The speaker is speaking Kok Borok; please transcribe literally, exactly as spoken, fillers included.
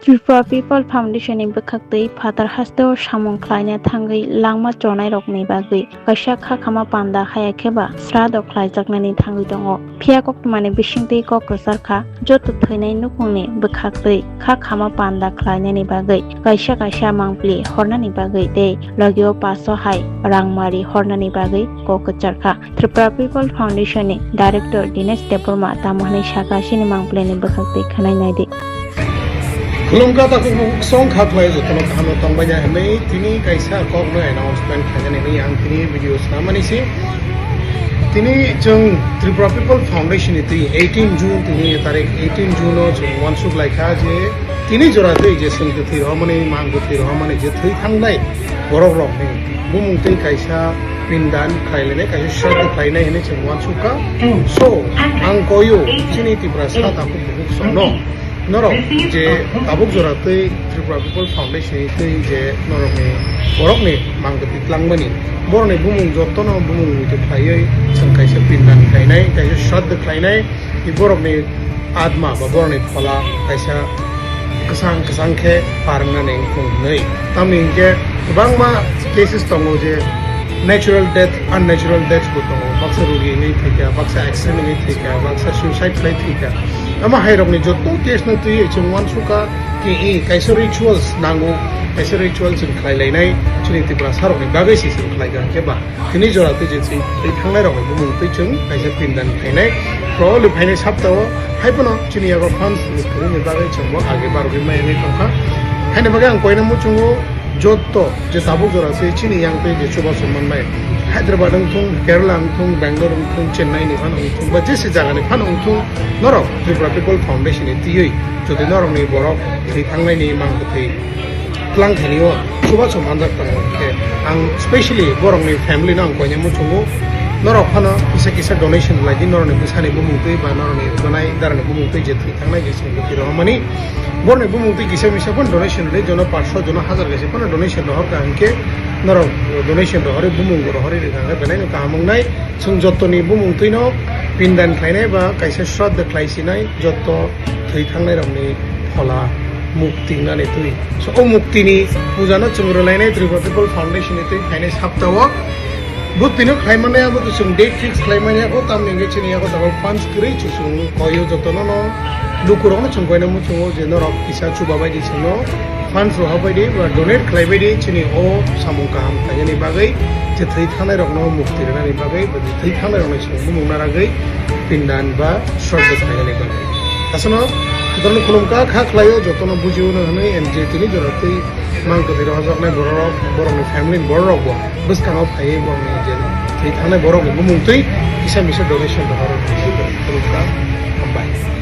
Tripura People Foundation ni bwkhaktwi phatar hasteo samung khlaina thangwi langma chonairokni bagwi kaisa kha khama panda haya khe ba srado khlaijaknani thangwi tongo. Phiya koktwmani bisingtwi kok kwchar kha, joto thwinai nukhungni bwkhaktwi kha khama panda khlainani bagwi kaisa kaisa mangpili hornani bagwi tei logio paso hai rangmari hornani bagwi kok kwchar kha. Tripura People Foundation ni Director Dinesh Debbarma tamo hwnwi sakha, chini mangpili ni bwkhaktwi khwnai naidi. Khulumkha takhuk bukhuk song kha khlai jotono kaham no tongbaina hwnwi tini kaisa kok no announcement khainani hwnwi ang tini video snamani se. Tini chwng Tripura People Foundation ni twi eighteen June, tini tarik eighteen June no chwng wansuk laikha je tini jora twi je chwng kwthwi rohormani, mang kwthwi rohormani je thwi thangnai borok rokni bumung twi kaisa pindan khlailainai, kaisa sraddho khlainai hinwi chwng wansukha. So, ang koyo chini Tiprasa takhuk bukhuk songno, norok je tabuk jora twi Tripura People Foundation ni twi je norokni borokni mang kwthwi tlangmani, borokni bumung jotono bumung muitu khlaiwi chwng kaisa pindan khlainai, kaisa sraddho khlainai, borokni atma ba borokni phola kaisa kwchang kwchang khe par wngnani wngthung hwnwi. Tamni hinkhe kwbangma cases tongo je natural death, unnatural death bo tongo. Baksa rugi wngwi thwikha, baksa accident wngwi thwikha, baksa suicide khlai thwikha. Omo hairokni joto case no twiwi chwng wansukha ki i kaisa rituals nango, kaisa ritual chwng khlai lainai chini Tiprasa rokni bagwi se chwng khlai kha hinkhe ba. Tini jora twi je chwng twi thangnai rokni bumung twi chwng kaisa pindan khainai. Probably phainai saptao hai phano chini yago fans ni kwrwini bagwi chwng bo age barogwi maya wngwi tongkha. Haini bagwi ang koina muchungo joto je tabuk jora twi chini yang twi je chubachu mannai. Hyderabad wngthung, Kerala wngthung, Bangalore wngthung, Chennai ni phano wngthung, ba jese jaga ni phano wngthung, norok Tripura People Foundation ni twiwi jodi norokni borok thwi thangnai ni mang kwthwi tlang thani o chubachu manjak tongo. Hwnkhe ang specially borokni family no ang koina muchungo, norok phano kisa kisa donation lai di, norokni bwsani bumung twi ba norokni gwnai darani bumung twi je thwi thangnai je chwng kwthwi rohormani, borokni bumung twi kisa misa phano donation rwdi, jono panch sho, jono hazar kaisa phano donation rohor kha, hinkhe norok donation rohorwi bumung rohorwi rwkha hwnkhe belai no kaham wngnai. Chwng jottoni bumung twino pindan khlainai ba kaisa sraddho khlai sinai jotto thwi thangnai rokni phola mukti wngnani twi. So, o muktini puja no chwng rwlainai Tripura People Foundation ni twi phainai saptao. Bo twino khlai mannai, abo to chwng date fix khlai manya kho, tamni hwnkhe chini yago tabuk fans kwrwi chwng koyo jotono no lukurokno chwng koina muchungo je norok kisa chuba bai di chwngno. Fans rohor bai di ba donate khlai bai di chini o samung kaham khlainani bagwi, je thwi thangnai rokno mukti rwnani bagwi, ba je thwi thangnai rokno chwng bumung naragwi pindan ba sraddho khlainani bagwi. Aswkno jotono khulumkha kha khlaio, jotono bujio hwnwi, and je tini jora twi mang kwthwi rohorjaknai bororok, borokni family ni bororokbo bwskango phaiwi borokni je thwi thangnai borokni bumung twi kisa misa donation rohoro. Khulumkha, hambai.